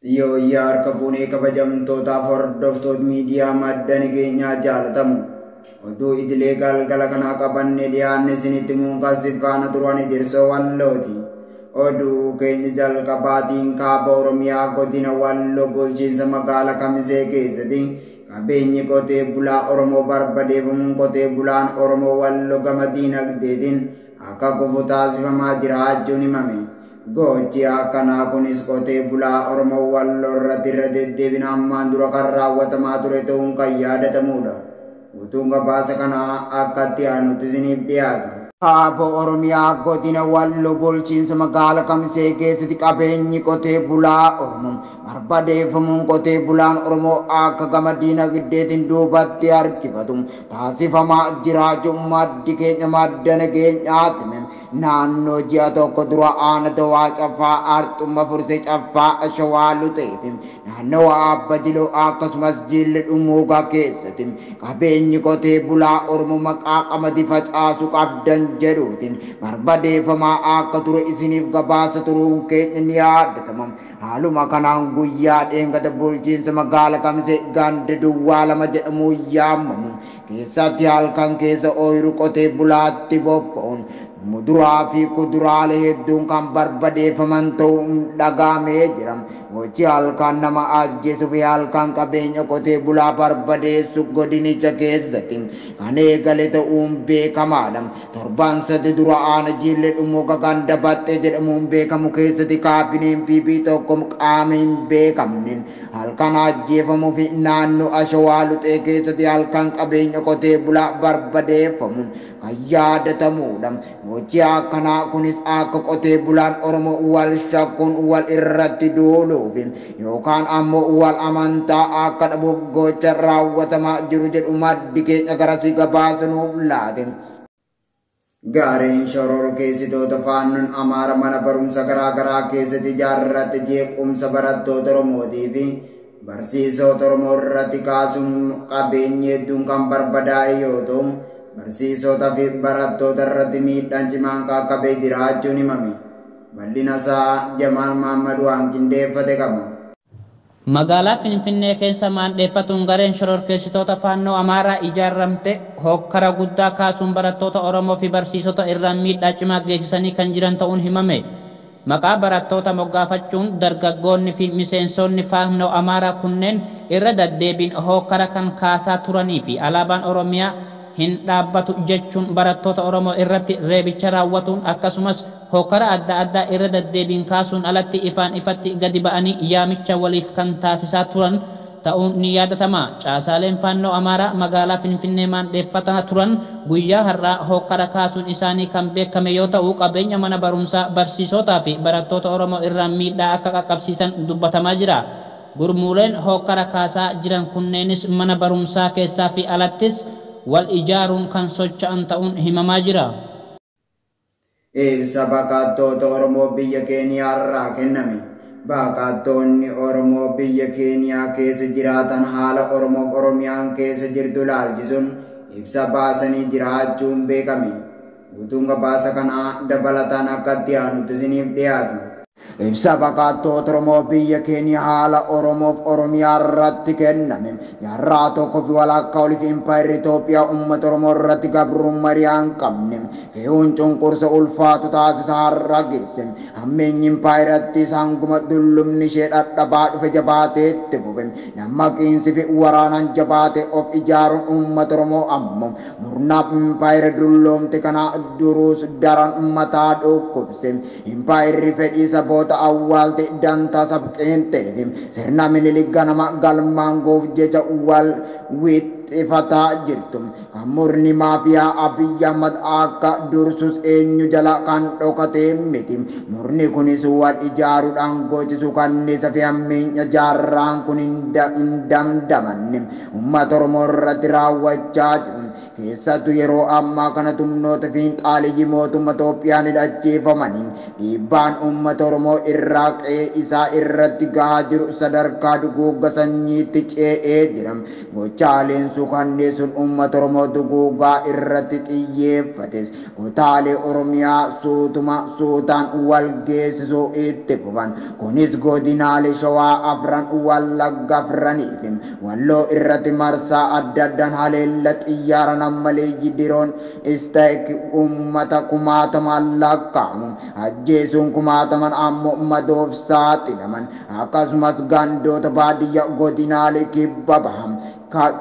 Yooyyaa harka fuunee kabajamtootaaf hordoftoota miidiyaa madda nageenyaa jaalatamu. Oduu idilee galgala kanaa qabannee dhiyaanne isinitti muunkaasif faana turan Idirsoo Wallooti. Oduu keenya jalqabaatiin kaaba Oromiyaa godina Walloo bulchiinsa magaalaa Kamisee keessatti qabeenyi qotee bulaa Oromoo barbadeeffamuun qotee bulaan Oromoo Walloo gama diinagdeetiin akka kufu taasifamaa jiraachuun himame. Gochi akkanaa kunis qotee bulaa Oromoo Walloo irratti irra deddeebiin ammaan dura kan raawwatamaa ture ta'uun kan yaadatamudha. Utuun gabaasa kanaa akka itti aanutti isiniif dhiyaata. Kaaba Oromiyaa godina Walloo bulchiinsa magaalaa Kamisee keessatti qabeenyi qotee bulaa Oromoo barbadeeffamuun qotee bulaan Oromoo akka gama diinagdeetiin duubatti harkifatu taasifamaa jiraachuu maddi keenya madda nageenyaatti. Naannoo ji'a tokko dura aana Dawaa Caffaa Arxumma Fursee Caffaa Shawaa Luxee fi naannawa Abba Jiloo akkasumas Jilli Dhummuugaa keessatti qabeenyi qotee bulaa Oromoo maqaa qamadii facaasu qabdan jedhuutiin barbadeeffamaa akka ture isiniif gabaasa turuun keenya ni yaadatama. Haaluma kanaan guyyaa dheengada bulchiinsa magaalaa Kamisee ganda duwwaa lama jedhamuun yaamamu keessatti halkan keessa ooyiruu qotee bulaatti bobba'uun muduraa fi kuduraalee hedduun kan barbadeeffaman ta'uun dhagahamee jira. Gochi halkan nama ajjeesuu fi halkan qabeenya qotee bulaa barbadeessu godinicha keessatti kan eegale ta'uun beekamaadha. Torban sadi dura aana Jillee Dhummuuga ganda Baxxee jedhamuun beekamu keessatti kaabineen PP tokko qaama hin beekamneen halkan ajjeefamuu fi naannoo Ashawaa Luxee keessatti halkan qabeenya qotee bulaa barbadeeffamuun kan yaadatamudha. Gochi akkanaa kunis akka qotee bulaan Oromoo wal shakkuun wal irratti duuluuf yookaan ammoo wal amantaa akka dhabuuf gocha raawwatamaa jiru jedhu maddi keenya garasii gabaasanuuf laate. Gaareen shororkeessitoota faannoon Amaara mana barumsa garaa garaa keessatti ijaarratte jeequmsa barattoota Oromootii fi barsiisota Oromoo irratti kaasuun qabeenyi hedduun kan barbadaa'e yoo ta'u, barsiisota fi barattoota irratti miidhaan cimaan qaqqabee jiraachuun himame. Bal'ina isaa Jamaal Mahammad waan qindeeffate qaba. Magaalaa Finfinnee keessa maandheeffatuun gareen shororkeessitoota faannoo Amaaraa ijaaramte hokkara guddaa kaasuun barattoota Oromoo fi barsiisota irraan miidhaa cimaa geessisanii kan jiran ta'uun himame. Maqaa barattoota moggaafachuun dargaggoonni fi miseensonni faannoo Amaaraa kunneen irra deddeebiin hokkara kan kaasaa turanii fi alaabaan Oromiyaa hin dhaabbatu jechuun barattoota Oromoo irratti reebicha raawwatuun akkasumas hokkara adda addaa irra deddeebiin kaasuun alatti ifaan ifatti gadi ba'anii yaamicha waliif kan taasisaa turan ta'uun ni yaadatama. Caasaaleen faannoo Amaaraa magaalaa Finfinnee maandheeffataa turan guyyaa har'aa hokkara kaasuun isaanii kan beekame yoo ta'u, qabeenya mana barumsaa barsiisotaa fi barattoota Oromoo irraan miidhaa akka qaqqabsiisan dubbatamaa jira. Gurmuuleen hokkara kaasaa jiran kunneenis mana barumsaa keessaa fi alattis wal ijaaruun kan socho'an ta'uun himamaa jira. Ibsa baqattoota Oromoo biyya Keeniyaa irraa kenname. Baqattoonni Oromoo biyya Keeniyaa keessa jiraatan haala Oromoof Oromiyaan keessa jirtu ilaalchisuun ibsa baasanii jiraachuun beekame. Guutuun gabaasa kanaa dabalataan akka itti aanutti isiniif dhiyaata. Ibsa baqattoota Oromoo biyya Keeniyaa haala Oromoof Oromiyaa irratti kenname. Jaarraa tokkoo fi walakkaa oliif impaayerri Itoophiyaa uummata Oromoo irratti gabrummaa hin qabne fe'uun cunqursa ulfaatu taasisa har'a geesse. Hammeenyi impaayerattis hanguma dullumni ishee dhadhabaa dhufe jabaatee itti fufe. Nammaqiinsi fi waraanaan jabaatee of ijaaruun uummata Oromoo ammoo murna impaayera dulloomte kana duruus daran mataa dhukkubse. Impaayerri fedhii saboota awwaalte dantaa sabqeenteef sirna Minilik ganama galmaan goof jecha wal wixxifataa jirtu. Kan murni maafiyaa Abiyyi Ahmad akka dursus eenyu jala kan dhokatee miti. Murni kunis wal ijaaruudhaan gochisu kanniisa fi hammeenya jaarraan kun hin damdamanne uummata Oromoo irratti raawwachaa jiru. Keessattuu yeroo ammaa kana humnoota fiinxaaliyyii mootummaa Itoophiyaan hidhachiifamaniin dhiibbaan uummata Oromoo irraa qe'ee isaa irratti gahaa jiru sadarkaa duguugga sanyiitti ce'ee jira. Gochaaleen suukanneessuun uummata Oromoo duguugaa irratti xiyyeeffates kutaalee Oromiyaa suutuma suutaan wal geessisuu itti fufan. Kunis godinaalee Shawaa afran, Wallagga afranii fi Walloo irratti marsaa adda addaan haleella xiyyaara nammaleeyyii diroon istaayik uummata kumaatamaan lakkaa'amu ajjeesuun kumaataman ammoo madoof saaxilaman. Akkasumas gandoota baadiyyaa godinaalee kibba bahan,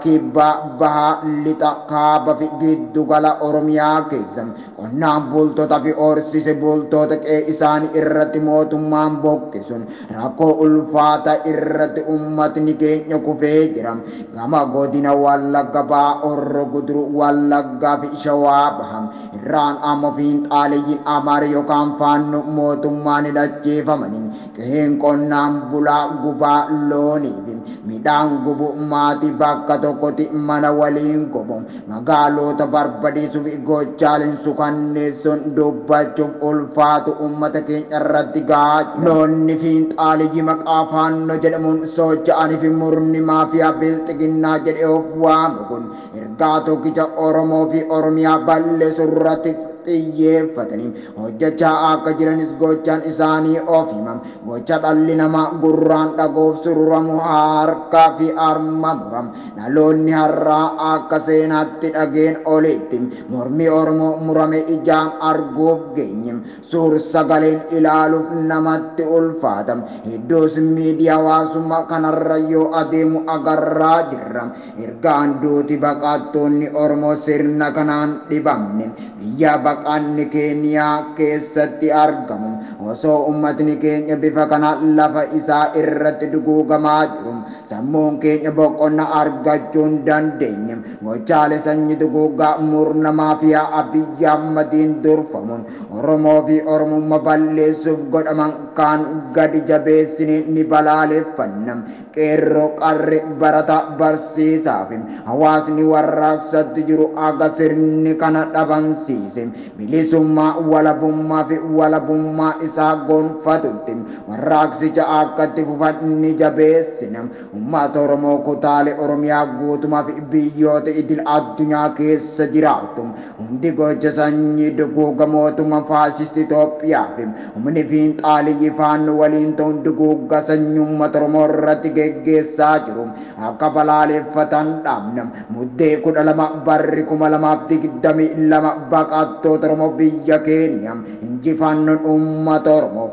kibba bahaa, lixa, kaaba fi giddugala Oromiyaa keessa qonnaan bultoota fi horsiise bultoota qe'ee isaanii irratti mootummaan boqqisuun rakkoo ulfaataa irratti uummatni keenya kufee jira. Gama godina Wallagga Bahaa, Horro Guduruu Wallaggaa fi Shawaa Bahaa irraan ammoo fiinxaaleeyyiin Amaara yookaan Faannoo mootummaan hidhachiifamaniin qe'een qonnaan bulaa gubaa, loonii fi midhaan gubu, maatii bakka tokkotti mana waliin gubu, magaalota barbadeessuu fi gochaaleen sukanneessuun dubbachuuf ulfaatu uummata keenya irratti gahaa jira. Loonni fiinxaaleeyyii maqaa Faannoo jedhamuun socho'anii fi murni maafiyaa Bilxiginnaa jedhee of waamu kun ergaa tokkicha Oromoo fi Oromiyaa balleessuu irratti xiyyeeffatanii hojjechaa akka jiranis gochaan isaanii of hima. Gocha dhalli namaa gurraan dhagoof sururamu, harkaa fi harma muram. Dhaloonni har'aa akka seenaatti dhageen olitti mormi Oromoo murame ijaan arguuf geenye. Suur sagaleen ilaaluuf namatti ulfaata. Hedduus miidiyaa hawaasummaa kanarra yoo adeemu agarraa jirra. Ergaan duuti baqattoonni Oromoo sirna kanaan dhibamne biyya baqanni Keeniyaa keessatti argamu, osoo uummatni keenya bifa kana lafa isaa irratti duguugamaa jiru sammuun keenya boqonnaa argachuu hin dandeenye, gochaalee sanyii duguugaa murna maafiyaa Abiyyi Ahmadiin durfamuun Oromoo fi Oromummaa balleessuuf godhaman kan gadi jabeessine ni balaaleffanna. Qeerroo, qarre, barata, barsiisaa fi hawaasni warraaqsatti jiru aga sirni kana dhabamsiise bilisummaa, walabummaa fi walabummaa isaa gonfatutti warraaqsicha akka itti fufan ni jabeessina. Uummata Oromoo kutaalee Oromiyaa guutumaa fi biyyoota idil addunyaa keessa jiraatu hundi gocha sanyii duguuga mootummaa faashistii Itoophiyaa fi humni fiinxaaliyyii Faannoo waliin ta'uun duguugga sanyii uummata Oromoo irratti geggeessaa jiru akka balaaleffatan dhaabna. Muddee 12 barri 2022 baqattoota Oromoo biyya keenya, injifannoon uummata Oromoof.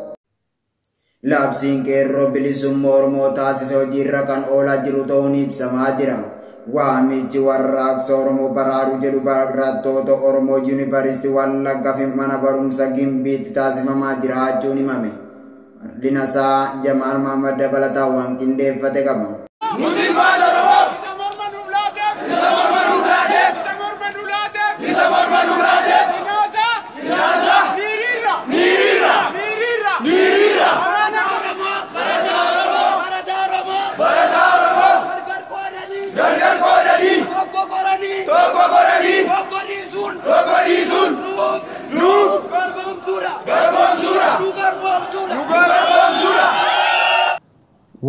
Labsiin qeerroo bilisummaa Oromoo taasise hojiirra kan oolaa jiru ta'uun ibsamaa jira. Waamichi warraaqsa Oromoo baraaruu jedhu barattoota Oromoo Yuunivarsiitii Wallaggaa fi mana barumsa Gimbiitti taasifamaa jiraachuun himame. Bal'ina isaa Jamaal Mahammad dabalataan waan qindeeffate qaba. Nuti ilmaan Oromoo. Isa morma nuuf laateef. Isa morma nuuf laateef. Isa morma nuuf laateef. Isa morma nuuf laateef. Cinaasaa. Cinaasaa. Ni hiriirra. Ni hiriirra. Ni hiriirra. Ni hiriirra. Waraana Oromoo. Barataa Oromoo. Barataa Oromoo. Barataa Oromoo. Gargar qoodanii. Gargar qoodanii. Tokko qoranii. Tokko qoranii. Tokko dhiisuun. Tokko dhiisuun. Nuuf. Nuuf. Garboomsuudha. Garboomsuudha. Nu garboomsuudha. Nu garboomsuudha.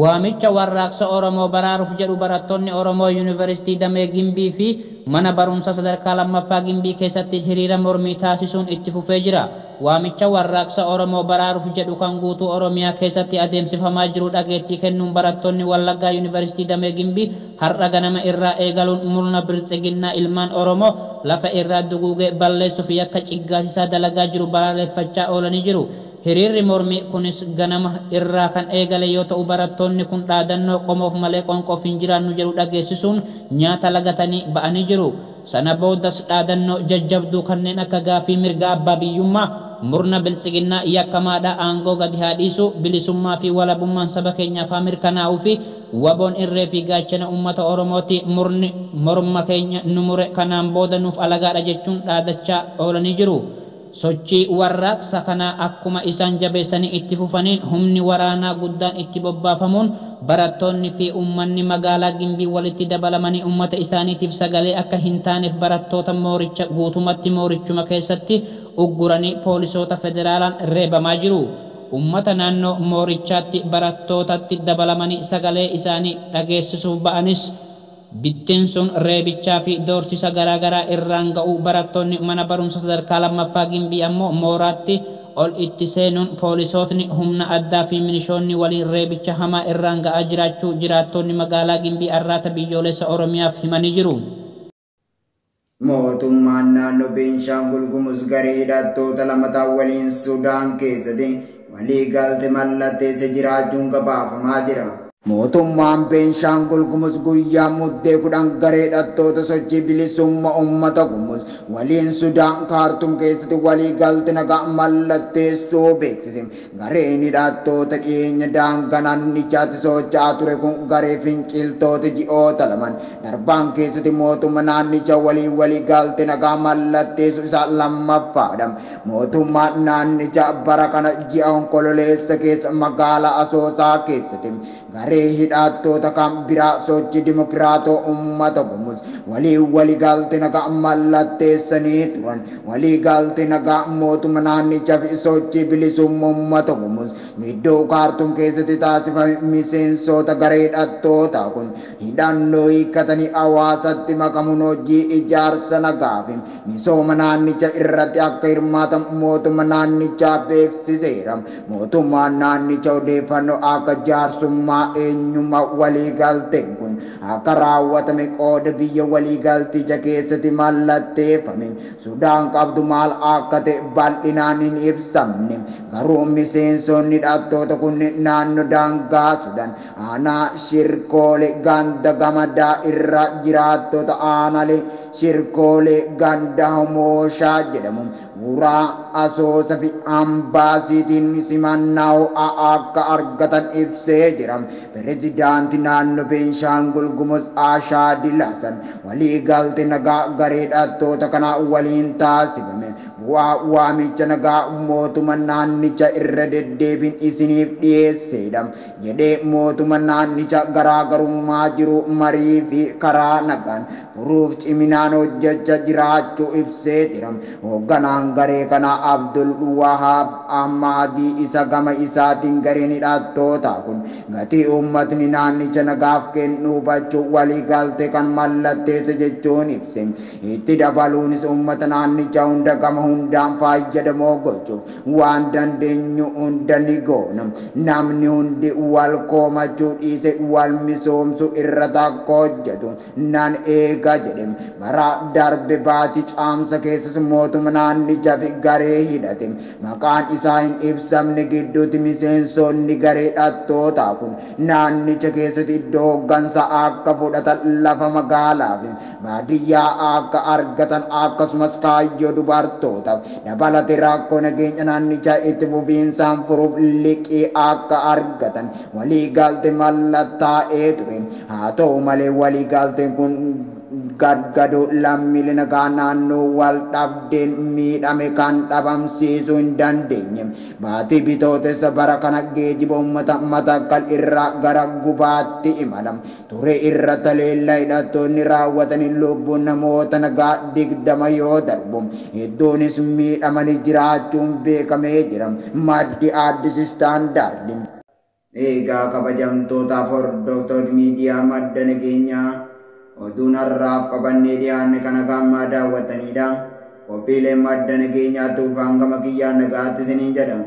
Waamicha warraaqsa Oromoo baraaruuf jedhu barattoonni Oromoo Yuunivarsiitii Damee Gimbii fi mana barumsa sadarkaa lammaffaa Gimbii keessatti hiriira mormii taasisuun itti fufee jira. Waamicha warraaqsa Oromoo baraaruuf jedhu kan guutuu Oromiyaa keessatti adeemsifamaa jiru dhageettii kennuun barattoonni Wallaggaa Yuunivarsiitii Damee Gimbii har'a ganama irraa eegaluun murna biltsiginnaa ilmaan Oromoo lafa irraa duguugee balleessuuf yakka ciggaasisaa dalagaa jiru balaaleffachaa oolanii jiru. Hiriirri mormii kunis ganama irraa kan eegale yoo ta'u, barattoonni kun dhaadannoo "Qomoof malee qonqoof hin jiraannu" jedhu dhageessisuun nyaata lagatanii ba'anii jiru. Sana boodas dhaadannoo jajjabduu kanneen akka gaafii mirga abbaa biyyummaa, murna biltsiginnaa yakkamaadha aangoo gadi haa dhiisu, bilisummaa fi walabummaan saba keenyaaf haa mirkanaa'uu fi WBOn irree fi gaachana uummata Oromooti, murni morma keenya nu mure kanaan booda nuuf alagaadha jechuun dhaadachaa oolanii jiru. Sochii warraaqsa kanaa akkuma isaan jabeessanii itti fufaniin humni waraanaa guddaan itti bobbaafamuun barattoonni fi uummanni magaalaa Gimbii walitti dabalamanii uummata isaaniitiif sagalee akka hin taaneef barattoota mooricha guutumatti moorichuma keessatti ugguranii poolisoota federaalaan reebamaa jiru. Uummata naannoo moorichaatti barattootatti dabalamanii sagalee isaanii dhageessisuuf ba'anis Bittinsuun reebichaa fi doorsisa garaagaraa irraan ga'uu barattoonni mana barumsa sadarkaa lammaffaa Gimbii ammoo mooraatti ol itti seenuun poolisootni humna addaa fi milishoonni waliin reebicha hamaa irraan ga'aa jiraachuu jiraattonni magaalaa Gimbii Arraata Biyyoolessa Oromiyaaf himanii jiru. Mootummaan naannoo Beenshaangul Gumuz garee hidhattoota lamataa waliin Sudaan keessatti waliigaltee mallatteesse jiraachuun gabaafamaa jira. Mootummaan Beenshaangul Gumuz guyyaa Muddee 10 garee hidhattoota sochii bilisummaa uummata Gumuz waliin Sudaan Kaartum keessatti waliigaltee nagaa mallatteessuu beeksise. Gareen hidhattoota dhiyeenya daangaa naannichaatti socho'aa ture kun garee finciltoota ji'oota lamaan darbaan keessatti mootummaa naannichaa waliin waliigaltee nagaa mallatteessuu isaa lammaffaadha. Mootummaan naannichaa bara kana ji'a Onkololeessa keessa magaalaa Asoosaa keessatti garee hidhattoota kan biraa sochii dimokiraatoo uummata Gumuz waliin waliigaltee nagaa mallatteessanii turan. Waliigaltee nagaa mootummaa naannichaa fi sochii bilisummaa uummata Gumuz gidduu Kaartum keessatti taasifame miseensota garee hidhattootaa kun hidhannoo hiikkatanii hawaasatti makamuun hojii ijaarsa nagaa fi misooma naannichaa irratti akka hirmaatan mootummaa naannichaa beeksiseera. Mootummaan naannichaa odeeffannoo akka jaarsummaa eenyummaa waliigalteen kun akka raawwatame qooda biyya waliigalticha keessatti mallatteeffame Sudaan qabdu maal akka ta'e bal'inaan hin ibsamne. Garuu miseensonni hidhattoota kunneen naannoo daangaa Sudaan aanaa Shirkoolee ganda Gamadaa irra jiraattota aanaalee Shirkoolee ganda Homooshaa jedhamu Wuraa Asoosa fi Ambaasiitiin simannaa ho'aa akka argatan ibsee jira. Pireezidaantii naannoo Beenshaangul Gumuz Ashaadil Hasan waliigaltee nagaa garee hidhattoota kanaa waliin taasifame bu'aa waamicha nagaa mootummaa naannichaa irra deddeebiin isiniif dhiyeessedha jedhee mootummaa naannichaa garaagarummaa jiru marii fi karaa nagaan furuuf ciminaan hojjechaa jiraachuu ibsee jira. Hoogganaan garee kanaa Abdul Wahaab Ahmadii isa gama isaatiin gareen hidhattootaa kun gatii uummatni naannicha nagaaf kennu hubachuu waliigaltee kan mallatteesse jechuun ibse. Itti dabaluunis uummata naannichaa hunda gama hundaan fayyadamoo gochuuf waan dandeenyu hunda ni goona. Namni hundi wal koomachuu dhiise wal misoomsuu irra takka hojjetu nan eega jedhe. Bara darbe baatii Caamsa keessas mootummaa naannichaa fi garee hidhate maqaan isaa hin ibsamne gidduutti miseensonni garee hidhattootaa kun naannicha keessatti iddoo hooggansaa akka fudhatan lafa magaalaa fi baadiyyaa akka argatan akkasumas kaayyoo dubartootaaf dabalatee rakkoo nageenya naannichaa itti fufiinsaan furuuf liqii akka argatan waliigaltee mallattaa'ee ture. Haa ta'u malee waliigalteen kun gargadoo lammiilee nagaa naannoo wal dhabdeen miidhame kan dhabamsiisuu hin dandeenye. Baatii Bitootessa bara kana geejiba uummata Matakkal irraa gara Gubaatti imala ture irra taleella hidhattoonni raawwatanii lubbuun namoota nagaa 20 yoo darbu hedduunis miidhamanii jiraachuun beekamee jira. Maddi Addis Istaandaardi. Egaa kabajamtootaaf hordoftoota miidiyaa madda nageenyaa oduun har'aaf qabannee dhiyaanne kana gammaa daawwatanidha. Qophiileen madda nageenyaa tuufaan gama kiyyaan nagaatti isiniin jedhama.